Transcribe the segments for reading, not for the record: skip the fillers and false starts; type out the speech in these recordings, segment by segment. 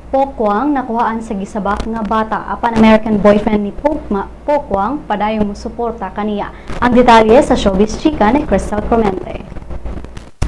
Pokwang nakuhaan sa gisabak nga bata, apan American boyfriend ni Pokwang padayong mosuporta kaniya. Ang detalye sa Showbiz Chika ni Crystal Clemente.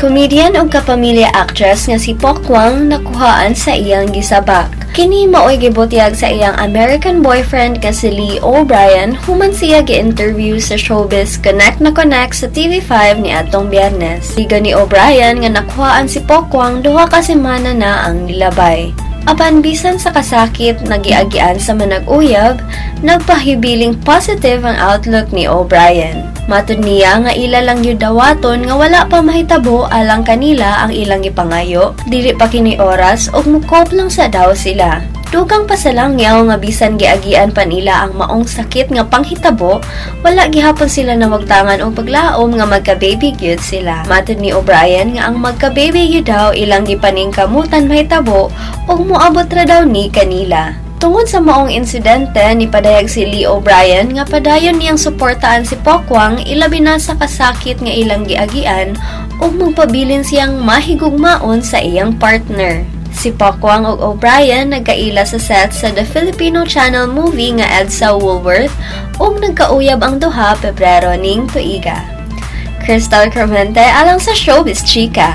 Comedian ug kapamilya actress nga si Pokwang nakuhaan sa iyang gisabak. Kini maoy gibutyag sa iyang American boyfriend nga si Lee O'Brien human siya gi-interview sa Showbiz Connect na Connect sa TV5 niadtong Biyernes. Siga ni O'Brien nga nakuhaan si Pokwang 2 ka semana na ang nilabay. Apan bisan sa kasakit nga giagian sa manag-uyab, nagpahibiling positive ang outlook ni O'Brien. Matud niya nga ila lang gyud dawaton nga wala pa mahitabo alang kanila ang ilang gipangayo, dili pa kini oras ug mo-cope lang sa daw sila. Dugang pasalangyaw nga bisan giagian pa nila ang maong sakit nga panghitabo, wala gihapon sila nawagtangan og paglaom nga magka-baby gyud sila. Matud ni O'Brien nga ang magka-baby gyud daw ilang gipaningkamutan mahitabo ug moabot ra daw ni kanila. Tungod sa maong insidente, nipadayag si Lee O'Brien nga padayon niyang suportaan si Pokwang, ilabi na sa kasakit nga ilang giagian, ug magpabilin siyang mahigugmaon sa iyang partner. Si Pokwang ug O'Brien nagkaila sa set sa The Filipino Channel movie nga EDSA Woolworth ug nagkauyab ang duha Pebrero ning tuiga. Crystal Clemente alang sa Showbiz Chika.